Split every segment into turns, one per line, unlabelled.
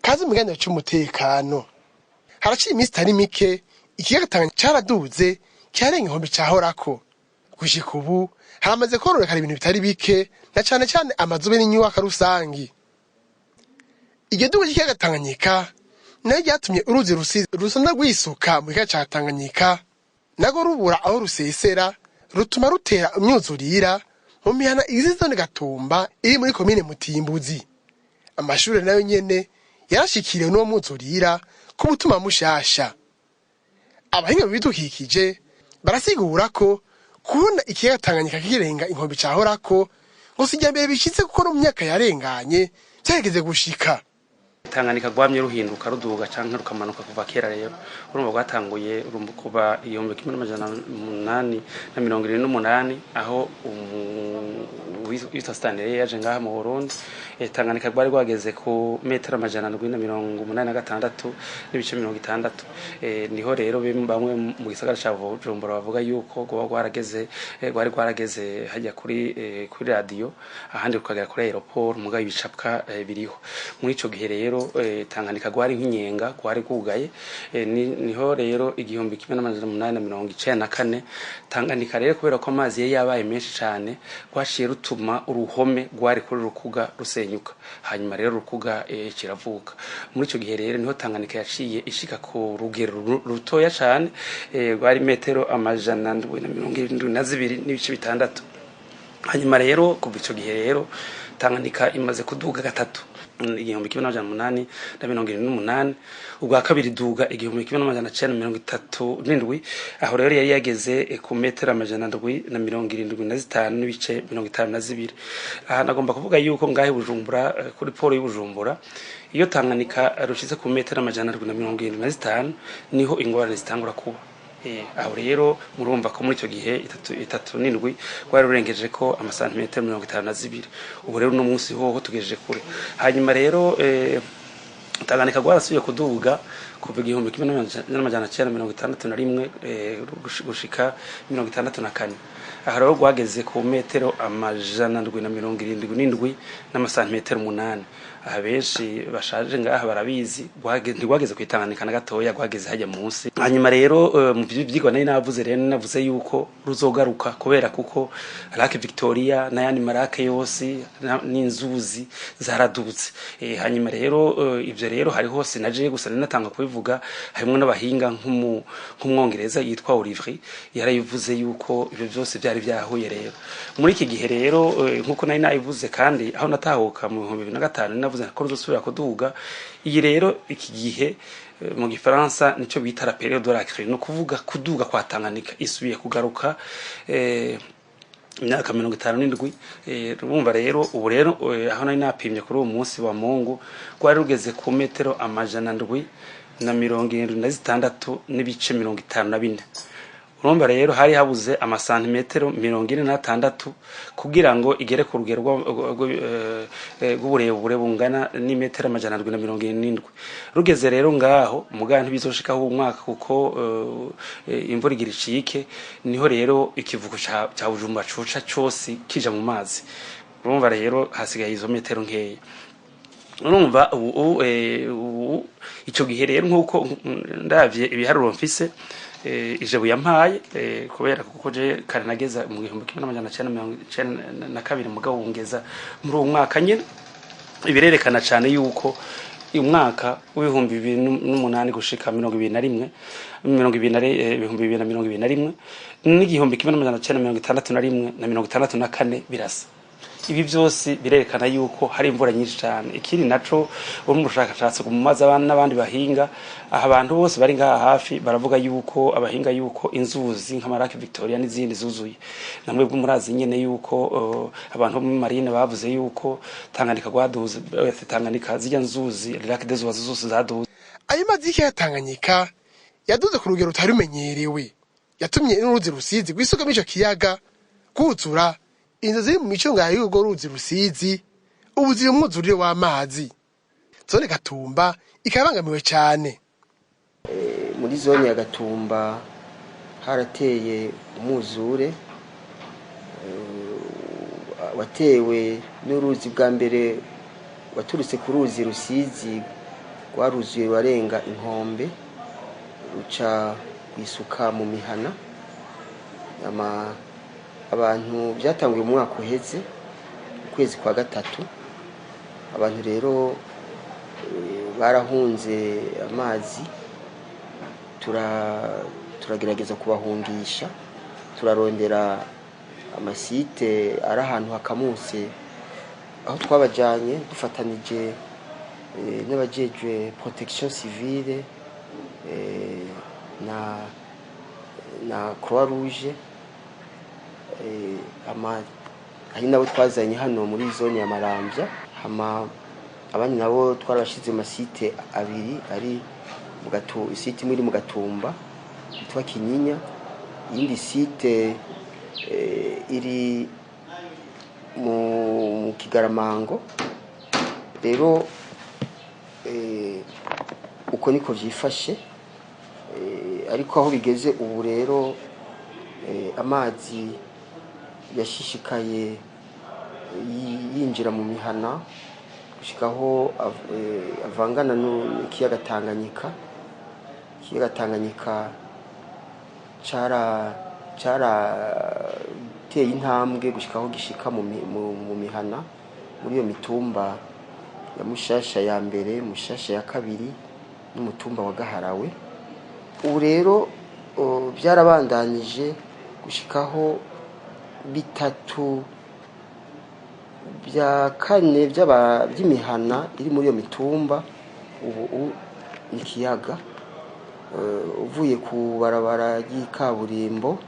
Kaze mu kiganiro c'umutekano. Haraciye iminsi itari mike ikiyaga Tanganyika caraduze kirarenga inkombe cahorako. Gushika ubu haramaze kononekara ibintu bitari bike, na cane cane amazu be n'inyubakwa rusangi. Iryo duga ry'ikiyaga Tanganyika nayo ryatumye uruzi Rusizi rusanzwe rwisuka mu kiyaga ca Tanganyika narwo rubura aho rusesera, rutuma rutera imyuzurira mu mihana igize zone Gatumba iri muri komine Mutimbuzi. Amashure nayo nyene yarashikiriwe n'uwo mwuzurira ku mutumba Mushasha. Abahinga mu bidukikije barasigura ko kubona ikiyaga Tanganyika kirenga inkombe cahorako ngo si irya mbere bishitse, kuko no mu myaka yarenganye vyarigeze gushika.
Tanganyika rwamye ruhinduka, ruduga canke rukamanuka kuva kera. Rero urumva rwatanguye kuva 1878, aho witwa Stanley yaje ngaha mu Burundi. Tanganyika rwari rwageze ku metero 786.60. Niho rero bamwe mu gisagara ca Bujumbura bavuga yuko rwoba rwarageze, rwari rwarageze hajya kuri radio, ahandi rukagera kuri aéroport, mugabo ibicapwa biriho. Muri ico gihe rero Tanganyika rwari nk'inyenga, rwari rwugaye. Niho rero 1894 Tanganyika rero, kubera ko amazi yari yabaye menshi cane, rwaciye rutuma uruhome rwari kuri Rukuga rusenyuka. Hanyuma rero Rukuga kiravuka. Muri ico gihe rero niho Tanganyika yaciye ishika ku rugero rutoya cane, rwari metero 772.6. Hanyuma rero kuva ico gihe rero Tanganyika imaze kuduga gatatu: 1878 ubwa kabiri, duga 1937, aho rero yari yageze ku metero 775.52. Aha nagomba kuvuga yuko ngahe Bujumbura, kuri port y'Ubujumbura, iyo Tanganyika rushize ku metero 775 niho ingorane zitangura kuba. Aho rero murumva ko muri icyo gihe 37 rwari rurengeje ko amasantimetero 52. Ubu rero uno munsi hoho tugejeje kure. Hanyuma rero Tanganyika rwarasubiye kuduga kuva 1961 gushika 64. Aha rero rwageze ku metero 777 n'amasantimetero 8. Aha benshi bashaje ngaha barabizi, ntirwageze kw'itanganika na gatoya, rwageze hajya munsi. Hanyuma rero mu vyigwa nari navuze rero, navuze yuko ruzogaruka, kubera kuko Lac Victoria n'ayandi ma lacs yose n'inzuzi zaradutse. Hanyuma rero ivyo rero hariho, sinaje gusa natanga kubivuga, harimwo n'abahinga nk'umwongereza yitwa Olivier yarabivuze yuko ivyo vyose vyari vyahuye. Rero muri iki gihe rero, nkuko nari nabivuze, kandi aho natahuka mu 2005 navuze ko ruzosubira kuduga. Iyi rero iki gihe mu gifaransa nico bita la période de la crue, no kuvuga kuduga kwa Tanganyika isubiye kugaruka imyaka 57. Urumva rero ubu rero aho nari napimye kuri uwo munsi wa Mungu, rwari rugeze ku metero 776.54. Urumva rero hari habuze amasantimetero 46 kugira ngo igere ku rugero rw'uburebure bungana n'imetero 777. Rugeze rero ngaho, mugabo ntibizoshikaho uwo mwaka, kuko imvura igira icike, niho rero ikivuko ca Bujumbura coca cose kija mu mazi. Urumva rero hasigaye izo metero nkeya. Urumva ubu ico gihe rero, nkuko ndavye ibiharuro mfise, ijebu yampaye, kubera kuko je kare nageza mu 1992, mugabo wungeza muri uwo mwaka nyene, ibirerekana cane yuko umwaka w'2008 gushika 21, 2021 n'1961 na 64 birasa. Ibi byose birerekana yuko hari imvura nyinshi cyane. Ikindi naco, uri mu bushakashatsi mu mazi abana n'abandi bahinga aha, abantu bose bari ngaha hafi baravuga yuko abahinga yuko inzuzi nk'ama lacs Victoria n'izindi zuzuye. Namwe bwo murazi nyene yuko abantu bo muri marine bavuze yuko Tanganyika rwaduze, Tanganyika zijya nzuzi Lac des Oiseaux zose zaduze.
Ayo mazi y'ikiyaga Tanganyika yaduze ku rugero rutari rumenyerewe yatumye n'uruzi Rusizi rwisuka muri ico kiyaga rwuzura. Inzu ziri mu micungararo y'urwo ruzi Rusizi ubu ziri mu mwuzurire w'amazi. Zone Gatumba ikaba ibangamiwe cane.
Muri zone ya Gatumba harateye umwuzure watewe n'uruzi bwa mbere waturutse ku ruzi Rusizi. Rwaruzuye rurarenga inkombe, ruca rwisuka mu mihana. Abantu byatanguye mu mwaka uheze, ukwezi kwa gatatu. Abantu rero barahunze amazi, turagerageza kubahungisha, turarondera amasite ari ahantu hakamutse aho twabajanye dufatanije n'abajejwe protection civile na Croix Rouge. Hari nabo twazanye hano muri zone ya Maramvya, hama abandi nabo twarabashize mu masite abiri ari mu gatu. Isite imwe iri mu Gatumba yitwa Kinyinya, iyindi site iri mu Kigaramango. Rero uko niko vyifashe. Ariko aho bigeze ubu rero, amazi yashishikaye yinjira mu mihana gushikaho avangana n'ikiyaga Tanganyika. Ikiyaga Tanganyika carateye intambwe gushikaho gishika mu mihana muri iyo mitumba ya Mushasha ya mbere, Mushasha ya kabiri n'umutumba wa Gaharawe. Ubu rero byarabandanije gushikaho bitatu bya kane by'imihana iri muri iyo mitumba ubu ni ikiyaga. Uvuye ku barabara ry'ikaburimbo,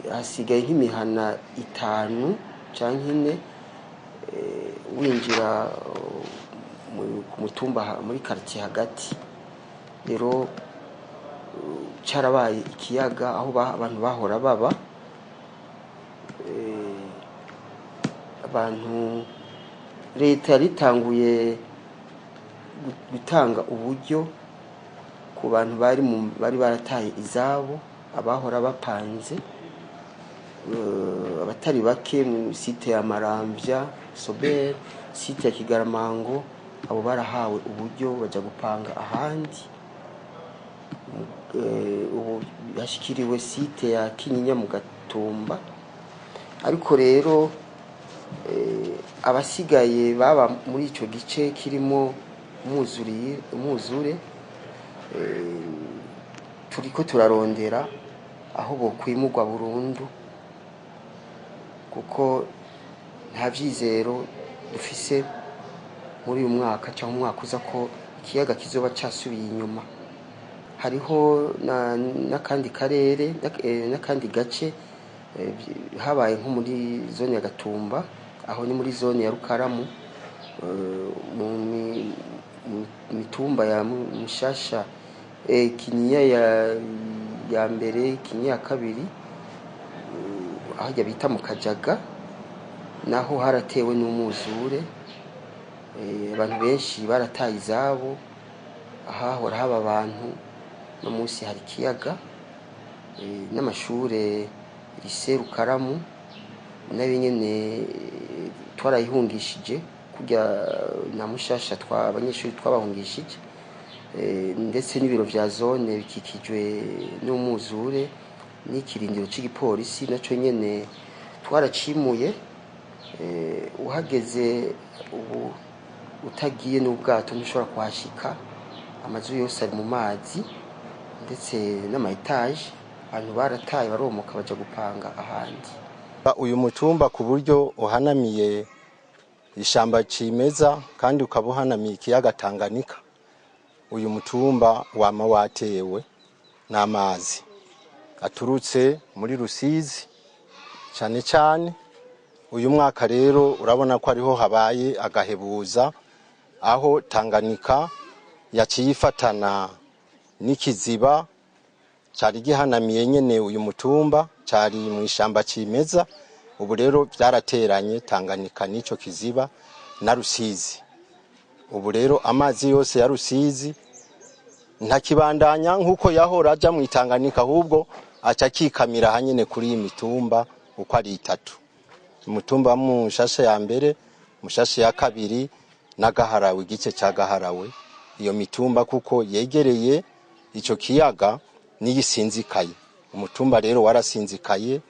hasigaye nk'imihana itanu canke ine, winjira ku mutumba muri quartier hagati. Rero carabaye ikiyaga aho abantu bahora baba. Abantu, leta yari itanguye gutanga uburyo ku bantu bari barataye izabo, abahora bapanze, abatari bake mu site ya Maramvya Sobel, site ya Kigaramango, abo barahawe uburyo baja gupanga ahandi. Ubu hashikiriwe site ya Kinyinya mu Gatumba. Ariko rero abasigaye baba muri ico gice kirimo umwuzure, turiko turarondera aho bokwimurwa burundu, kuko nta vyizero dufise muri uyu mwaka cyangwa umwaka uza ko ikiyaga kizoba casubiye inyuma. Hariho n'akandi karere, n'akandi gace habaye nko muri zone ya Gatumba, aho ni muri zone ya Rukaramu, mu mitumba ya Mushasha, Kinyinya ya mbere, Kinyinya ya kabiri, ahajya bita mu Kajaga, naho haratewe n'umwuzure. Abantu benshi barataye izabo. Ahahora haba abantu no munsi hari ikiyaga. N'amashure lycée Rukaramu nayo nyene twarayihungishije kurya na Mushasha twa abanyeshuri twabahungishije. Ndetse n'ibiro vya zone bikikijwe n'umwuzure, n'ikirindiro c'igipolisi naco nyene twaracimuye. Uhageze ubu utagiye n'ubwato ntushobora kuhashika. Amazu yose ari mu mazi, ndetse n'ama étages. Abantu barataye, baromoka, baja gupanga ahandi.
Uyu mutumba, ku buryo uhanamiye ishamba cimeza kandi ukaba uhanamiye ikiyaga Tanganyika, uyu mutumba wama watewe n'amazi aturutse muri Rusizi cyane cyane. Uyu mwaka rero urabona ko ariho habaye agahebuza, aho Tanganyika yaciye ifatana n'ikiziba cyari gihanamiye nyene uyu mutumba, cyari mu ishamba cimeza. Ubu rero byarateranye, Tanganyika n'ico kiziba na Rusizi. Ubu rero amazi yose ya Rusizi ntakibandanya nk'uko yahora aja mu Itanganyika, ahubwo aca akikamira hanyene kuri iyi mitumba uko ari itatu: umutumba wa Mushasha ya mbere, Mushasha ya kabiri. Na Gaharawe, igice cya Gaharawe, iyo mitumba kuko yegereye icyo kiyaga niyisinzikaye. Umutumba rero warasinzikaye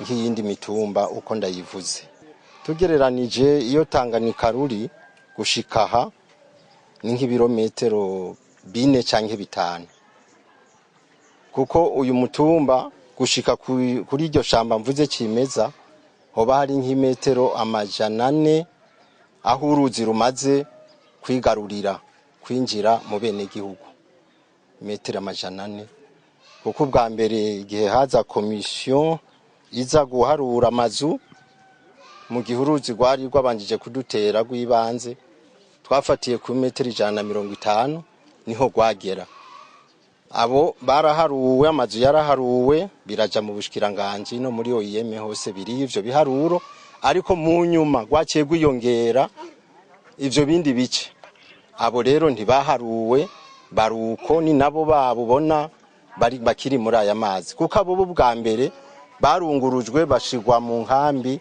nk'iyindi mitumba uko ndayivuze. Tugereranije iyo Tanganyika ruri gushika aha ni nk'ibirometero 4 canke 5, kuko uyu mutumba gushika kuri iryo shamba mvuze cimeza hoba hari nk'imetero 400 aho uruzi rumaze kwigarurira kwinjira mu bene gihugu, metero 400. Kuko ubwa mbere igihe haza komisiyo iza guharura amazu mu gihe uruzi rwari rwabanjije kudutera rw'ibanze, twafatiye ku metero 150 niho rwagera. Abo baraharuwe, amazu yaraharuwe, biraja mu bushikiranganji no muri OIM hose biri ivyo biharuro, ariko mu nyuma rwaciye rwiyongera ivyo bindi bice. Abo rero ntibaharuwe, baruko ni nabo babubona bari bakiri muri aya mazi, kuko abo bo bwa mbere barungurujwe bashigwa mu nkambi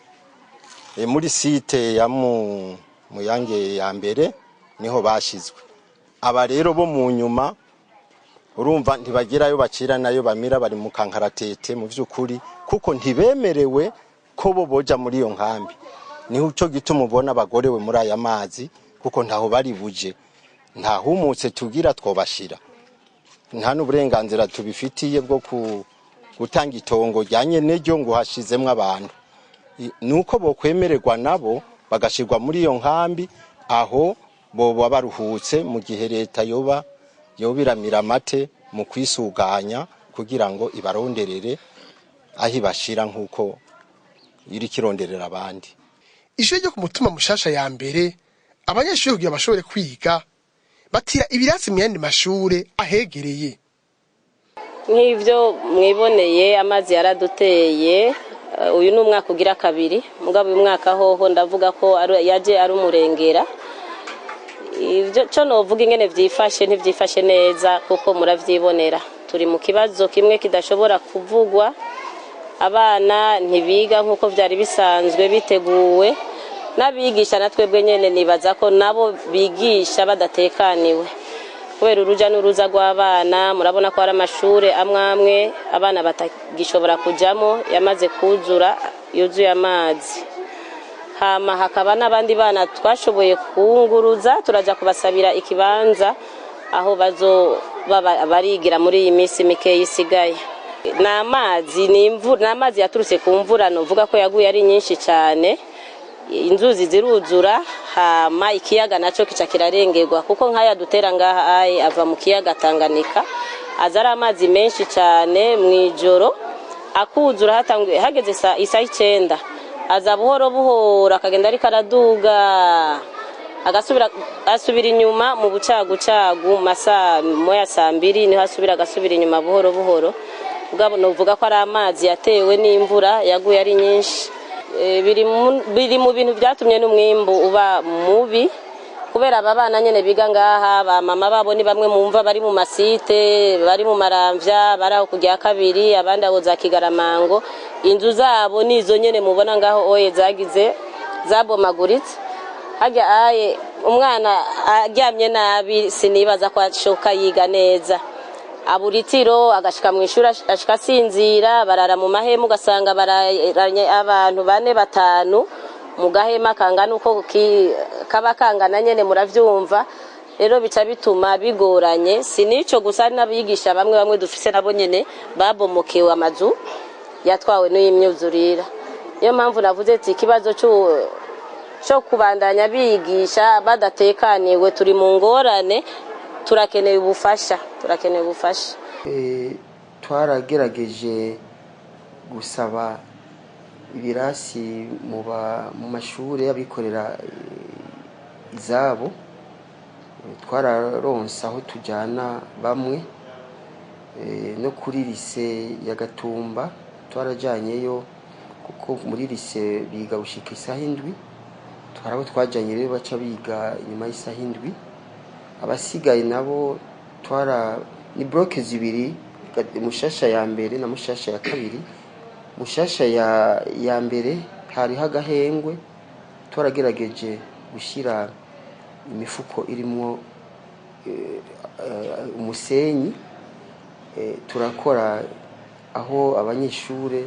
muri site ya Muyange ya mbere niho bashizwe. Aba rero bo mu nyuma urumva ntibagirayo bacira nayo bamira, bari mu kankaratete mu vy'ukuri, kuko ntibemerewe ko bo boja muri iyo nkambi. Niho cyo gituma ubona bagorewe muri aya mazi, kuko ntaho bari buje, nta humutse tugira twobashira, nta n'uburenganzira tubifitiye bwo gutanga itongo rya nyeneryo ngo hashizemwo abantu. Nuko bokwemererwa nabo bagashirwa muri iyo nkambi, aho boba baruhutse mu gihe leta yoba yobiramira amate mu kwisuganya kugira ngo ibaronderere aho ibashira nk'uko iri kironderera abandi.
Ishure ryo ku mutumba Mushasha ya mbere, abanyeshuri kugira bashobore kwiga batira ibirasi mu yandi mashure ahegereye.
Nk'ibyo mwiboneye, amazi yaraduteye. Uyu ni umwaka ugira kabiri, mugabo uyu mwaka hoho ndavuga ko yaje ari umurengera. Ibyo cyo novuga ingene vyifashe, ntivyifashe neza, kuko muravyibonera turi mu kibazo kimwe kidashobora kuvugwa. Abana ntibiga nk'uko vyari bisanzwe biteguwe n'abigisha, na twebwe nyene nibaza ko nabo bigisha badatekaniwe kubera uruja n'uruza rw'abana. Murabona ko hari amashure amwe amwe abana batagishobora kujamo, yamaze kuzura, yuzuye amazi. Hama hakaba n'abandi bana twashoboye kunguruza, turaja kubasabira ikibanza aho bazoba barigira muri iyi minsi mikeya isigaye. Ni amazi, ni imvura, ni amazi yaturutse ku mvura, novuga ko yaguye ari nyinshi cyane, inzuzi ziruzura, hama ikiyaga naco kica kirarengerwa, kuko nk'aya dutera ngaha aye ava mu kiyaga Tanganyika, aza ari amazi menshi cyane mw'ijoro akuzura. Hatanguye hageze isaha 9, aza buhoro buhoro akagenda ariko araduga, agasubira asubira inyuma mu bucagucagu masaa moya, saa mbiri niho asubira agasubira inyuma buhoro buhoro. Ubwo novuga ko ari amazi yatewe n'imvura yaguye ari nyinshi. Biri mu bintu byatumye n'umwimbu uba mubi, kubera aba bana nyene biga ngaha, ba mama babo ni bamwe mumva bari mu masite, bari mu Maramvya, bari aho kujya kabiri, abandi aho za Kigaramango. Inzu zabo nizo nyene mubona ngaho oye zagize zabomaguritse harya aye. Umwana aryamye nabi sinibaza ko ashoka yiga neza, abura itiro, agashika mu ishuri ashika asinzira. Barara mu mahema, ugasanga bararanye abantu bane batanu mu gahema kangana uko kaba kangana nyene, muravyumva. Rero bica bituma bigoranye. Si nico gusa, hari n'abigisha bamwe bamwe dufise nabo nyene babomokewe, amazu yatwawe n'imyuzurira. Niyo mpamvu navuze ati ikibazo cyo kubandanya bigisha badatekaniwe, turi mu ngorane, turakeneye ubufasha, turakeneye ubufasha.
Twaragerageje gusaba ibirasi mu mashuri y'abikorera izabo. Twararonse aho tujyana bamwe, no kuri lycée ya Gatumba twarajyanyeyo, kuko muri lycée biga gushika isaha 7. Twarabo twajyanye rero baca biga inyuma y'isaha 7. Abasigaye nabo twara ni blocs zibiri, Mushasha ya mbere na Mushasha ya kabiri. Mushasha ya mbere hariho agahengwe, twaragerageje gushyira Imifuko irimwo umusenyi. Turakora aho abanyeshure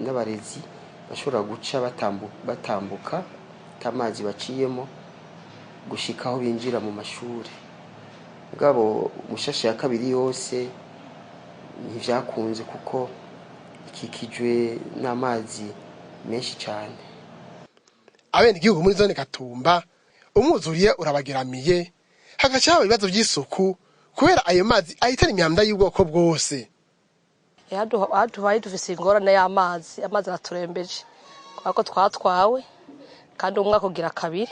n'abarezi bashobora guca batambuka amazi baciyemo gushika aho binjira mu mashuri. Mugabo mushasha ya kabiri yose ntivyakunze, kuko ikikijwe n'amazi menshi cyane.
Abenegihugu muri zone Gatumba, umwuzuriye urabageramiye, hagaca haba ibibazo vy'isuku kubera ayo mazi ahitana imyanda y'ubwoko bwose.
Aha tubaye dufise ingorane y'amazi. Amazi araturembeje kubera ko twatwawe, kandi umwaka ugira kabiri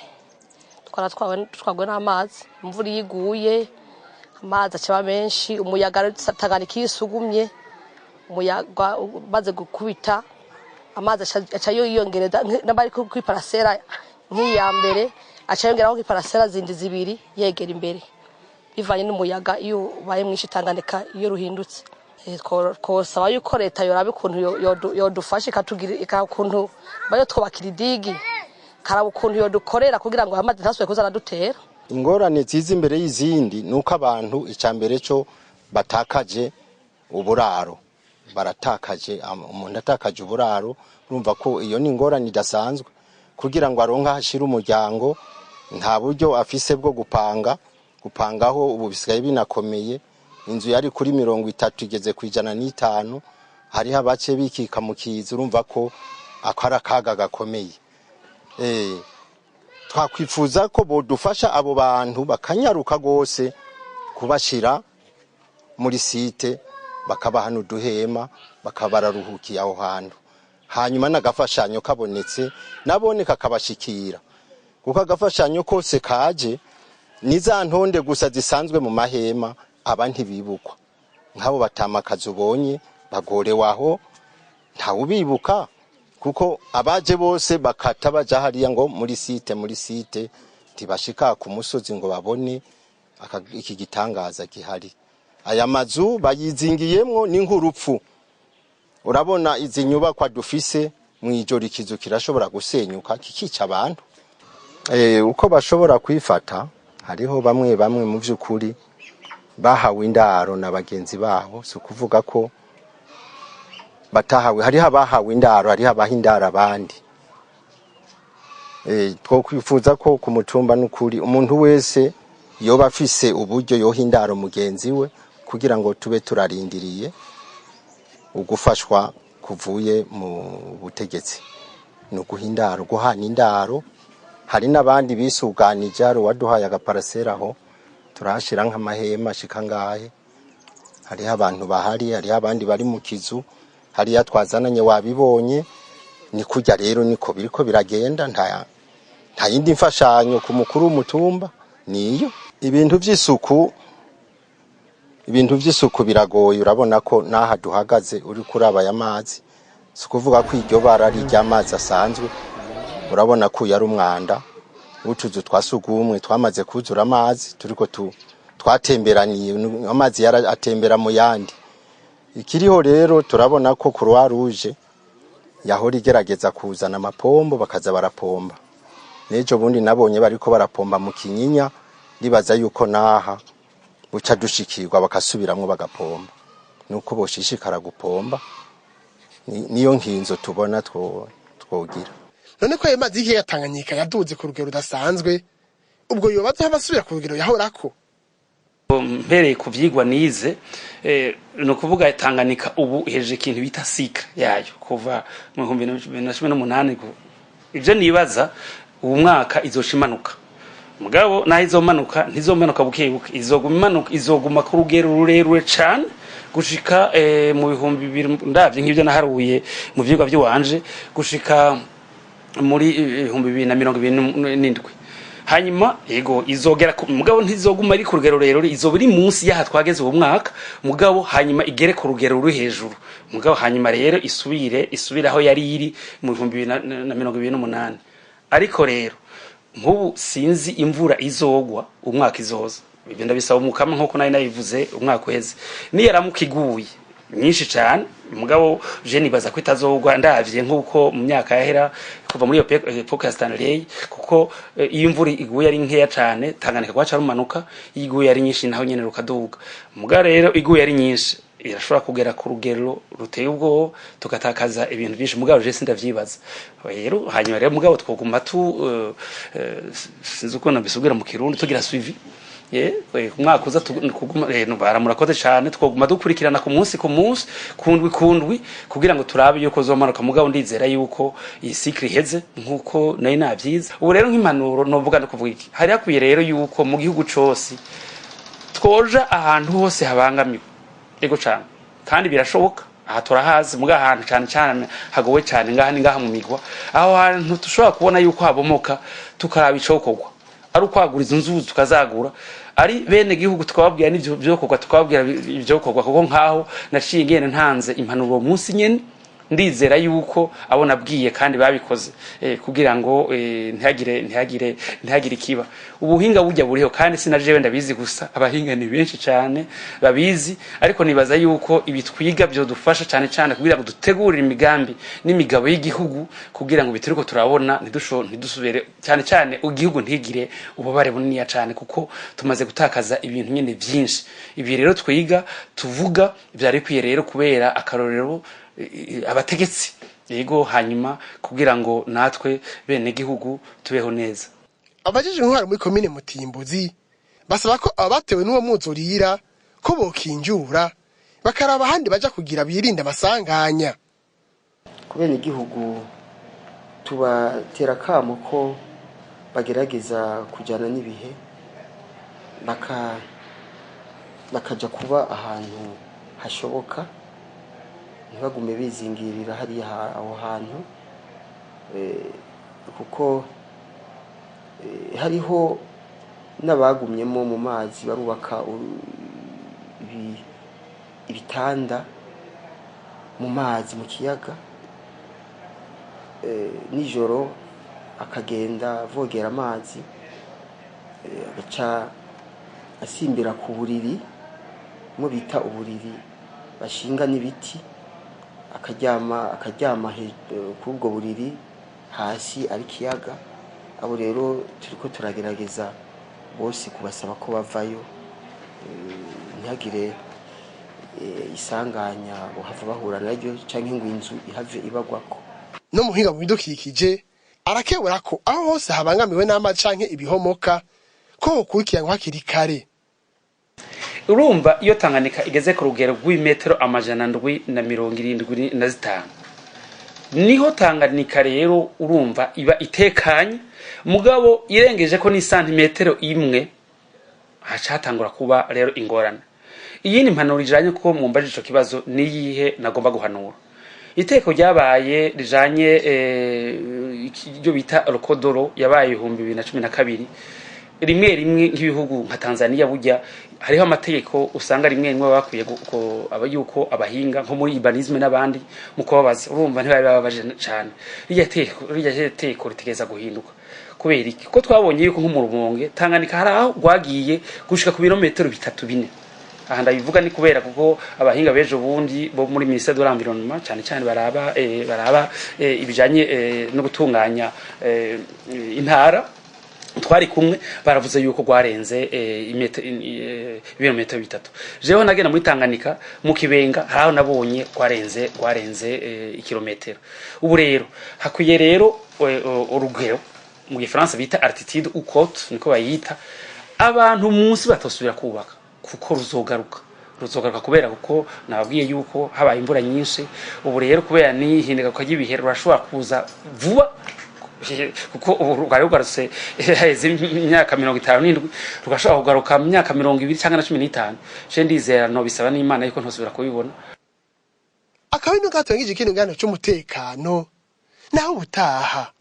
twaratwawe, twagwe n'amazi. Imvura iyo iguye, amazi acaba menshi, umuyaga. Tanganyika iyo isugumye, umuyaga umaze gukubita, amazi aca yiyongereza. N'abari kuri parcelle nk'iya mbere, aca yongeraho nk'iparcelle zindi zibiri yegera imbere, bivanye n'umuyaga iyo ubaye mwinshi. Tanganyika iyo ruhindutse, twosaba yuko leta yoraba ukuntu yodufasha, ikatugira ukuntu bayo twubakira idigue, karaba ukuntu yodukorera kugira ngo amazi ntasubire kuza aradutera.
Ingorane ziza imbere y'izindi ni uko abantu, icya mbere cyo, batakaje uburaro. Baratakaje, umuntu atakaje uburaro, urumva ko iyo ni ingorane idasanzwe. Kugira ngo aronke aho ashira umuryango, nta buryo afise bwo gupanga. Gupangaho ubu bisigaye binakomeye. Inzu yari kuri 30 igeze ku 105. Hariho abace bikika mu kiza. Urumva ko ako ari akaga gakomeye. Twakwifuza ko bodufasha, abo bantu bakanyaruka rwose kubashira muri site, bakabaha n'uduhema, bakaba bararuhukiye aho hantu. Hanyuma n'agafashanyo kabonetse nabone kakabashikira, kuko agafashanyo kose kaje ni za ntonde gusa zisanzwe mu mahema. Aba ntibibukwa. Nk'abo batamakazi ubonye bagorewe aho, ntawubibuka, kuko abaje bose bakata baja hariya ngo muri site, muri site. Ntibashika ku musozi ngo babone iki gitangaza gihari. Aya mazu bayizingiyemwo ni nk'urupfu. Urabona izi nyubakwa dufise, mw'ijoro ikizu kirashobora gusenyuka kikica abantu. Uko bashobora kwifata, hariho bamwe bamwe mu vy'ukuri bahawe indaro na bagenzi babo. Si ukuvuga ko batahawe, hariho abahawe indaro, hariho abaha indaro abandi. Twokwifuza ko ku mutumba n'ukuri umuntu wese yoba afise uburyo yoha indaro mugenzi we, kugira ngo tube turarindiriye ugufashwa kuvuye mu butegetsi. Ni uguha indaro, guhana indaro. Hari n'abandi bisuganije. Hari uwaduhaye agaparcelle aho, turahashira nk'amahema ashika ngahe. Hariho abantu bahari, hariho abandi bari mu kizu hariya twazananye, wabibonye. Ni kurya rero niko biriko biragenda. Nta yindi mfashanyo ku mukuru w'umutumba, niyo. Ibintu vy'isuku biragoye. Urabona ko n'aha duhagaze uri kuraba aya mazi, si ukuvuga ko iryo bara ari iry'amazi asanzwe. Urabona ko uyu ari umwanda w'utuzu twa sugumwe twamaze kuzura amazi. Turiko twatemberaniye, amazi yara atembera mu yandi. Ikiriho rero, turabona ko Croix Rouge yahora igerageza kuzana amapombo, bakaza barapomba. N'ejo bundi nabonye bariko barapomba mu Kinyinya. Ndibaza yuko naha buca dushikirwa bakasubiramwo bagapomba. Nuko boshishikara gupomba. Niyo nkinzo tubona twogira.
None ko ayo mazi y'ikiyaga Tanganyika yaduze ku rugero rudasanzwe, ubwo yoba azohava asubira ku rugero yahorako?
Mpereye ku vyigwa nize, ni ukuvuga Tanganyika ubu ihejeje ikintu bita cycle yayo kuva mu 2018. Ivyo nibaza, uwu mwaka izoca imanuka. Mugabo naho izomanuka, ntizomanuka buke buke, izoguma imanuka, izoguma ku rugero rurerure cane gushika mu 2000. Ndavye nk'ivyo naharuye mu vyigwa vy'iwanje, gushika muri 2027. Hanyuma yego izogera mugabo ntizoguma ari ku rugero rurerure, izoba iri munsi y'aha twageze uwo mwaka. Mugabo hanyuma igere ku rugero ruri hejuru. Mugabo hanyuma rero isubire aho yari iri mu 2028. Ariko rero nk'ubu sinzi imvura izogwa umwaka izoza. Ibyo ndabisaba Umukama, nk'uko nari nabivuze umwaka uheze. Niyaramuka iguye Nyinshi cane. Mugabo je nibaza ko itazogwa, ndavye nkuko mu myaka yahera kuva muri iyo époque ya Stanley, kuko iyo imvura iguye ari nkeya cane Tanganyika rwaca rumanuka, iyo iguye ari nyinshi naho nyene rukaduga. Mugabo rero iguye ari nyinshi irashobora kugera ku rugero ruteye ubwoba, tugatakaza ibintu byinshi. Mugabo je sindavyibaza rero. Hanyuma rero mugabo twoguma tu sinzi uko nabisubira mu Kirundi, tugira suivi ku mwaka uza kuguma no, baramurakoze cane. Twoguma dukurikirana ku munsi ku munsi, kundwi kundwi, kugira ngo turabe yuko zomanuka. Mugabo ndizera yuko iyi cycle iheze nkuko nari navyize. Ubu rero nk'impanuro novuga no kuvuga iki: hari hakwiye rero yuko mu gihugu cose twoja ahantu hose habangamiwe. Ego cane, kandi birashoboka. Aha turahazi, muga ahantu cane cane hagowe cane ngaha ni ngaha mu migwa, aho hantu dushobora kubona yuko habomoka, tukaraba icokorwa, ari ukwagura izo nzuzi tukazagura, ari bene gihugu tukababwira n'ivyo vyokorwa, tukababwira ivyokorwa. Kuko nkaho naciye ngenda ntanze impanuro munsi nyene, ndizera yuko abo nabwiye kandi babikoze, kugira ngo ntihagire ikiba. Ubuhinga burya buriho, kandi sinajewe ndabizi gusa, abahinga ni benshi cyane babizi. Ariko nibaza yuko ibi twiga byodufasha cyane cyane kugira ngo dutegurire imigambi n'imigabo y'igihugu, kugira ngo bituriko turabona ntidusubire, cyane cyane igihugu ntigire ububabare buniniya cyane, kuko tumaze gutakaza ibintu nyine byinshi. Ibi rero twiga tuvuga byari bikwiye rero kubera akarorero abategetsi, yego, hanyuma kugira ngo natwe bene gihugu tubeho neza.
Abajejwe intwaro muri komine Mutimbuzi basaba ko abatewe n'uwo mwuzurira ko bokinjura bakaraba ahandi baja kugira birinde amasanganya.
Ku bene igihugu tubatera akamo ko bagerageza kujyana n'ibihe, bakaja kuba ahantu hashoboka, ntibagume bizingirira hariya aho hantu, kuko hariho n'abagumyemo mu mazi barubaka ibitanda mu mazi, mu kiyaga, nijoro akagenda avogera amazi, agaca asimbira ku buriri mu bita uburiri bashinga n'ibiti, akaryama kuri ubwo buriri, hasi ari ikiyaga. Abo rero turiko turagerageza bose kubasaba ko bavayo, ntihagire isanganya bohava bahura naryo canke ngo inzu ihave ibagwako.
No muhinga mu bidukikije arakebura ko aho hose habangamiwe n'amazi canke ibihomoka ko hokurikiranwa hakiri kare.
Urumva iyo Tanganyika igeze ku rugero rw'imetero 775, niho Tanganyika rero urumva iba itekanye. Mugabo irengeje ko ni santimetero imwe, haca hatangura kuba rero ingorane. Iyindi mpanuro ijanye ko mwumbaje ico kibazo niyihe nagomba guhanura: iteko ryabaye rijanye iryo bita rokodoro yabaye 2012. Rimwe rimwe nk'ibihugu nka Tanzania, burya hariho amategeko usanga rimwe rimwe baba bakwiye aba yuko abahinga nko muri urbanisme n'abandi mu kubabaza, urumva ntibari bababaje cane. Rirya teko ritegeza guhinduka. Kubera iki? Kuko twabonye yuko nko mu Rumonge Tanganyika hari aho rwagiye gushika ku birometero bitatu, bine. Aha ndabivuga ni kubera kuko abahinga b'ejo bundi bo muri ministère de l'Environnement cyane cyane baraba ibijanye no gutunganya intara twari kumwe, baravuze yuko rwarenze ibirometero 3. Jewe nagenda muri Tanganyika mu Kibenga, haraho nabonye rwarenze ikirometero. Ubu rero hakwiye rero urugero mu Gifaransa bita altitude ou cote, niko bayita, abantu munsi batosubira kubaka, kuko ruzogaruka kubera kuko nababwiye yuko habaye imvura nyinshi. Ubu rero kubera n'ihinduka ry'ibihe rurashobora kuza vuba, kuko ubu rwari rugarutse haheze imyaka 57, rugashobora kugaruka mu myaka 20 cyangwa na 15. Je ndizera, no bisaba n'Imana yuko ntosubira kubibona.
Akaba ino gatangije ikindi kiganiro c'umutekano, naho ubutaha.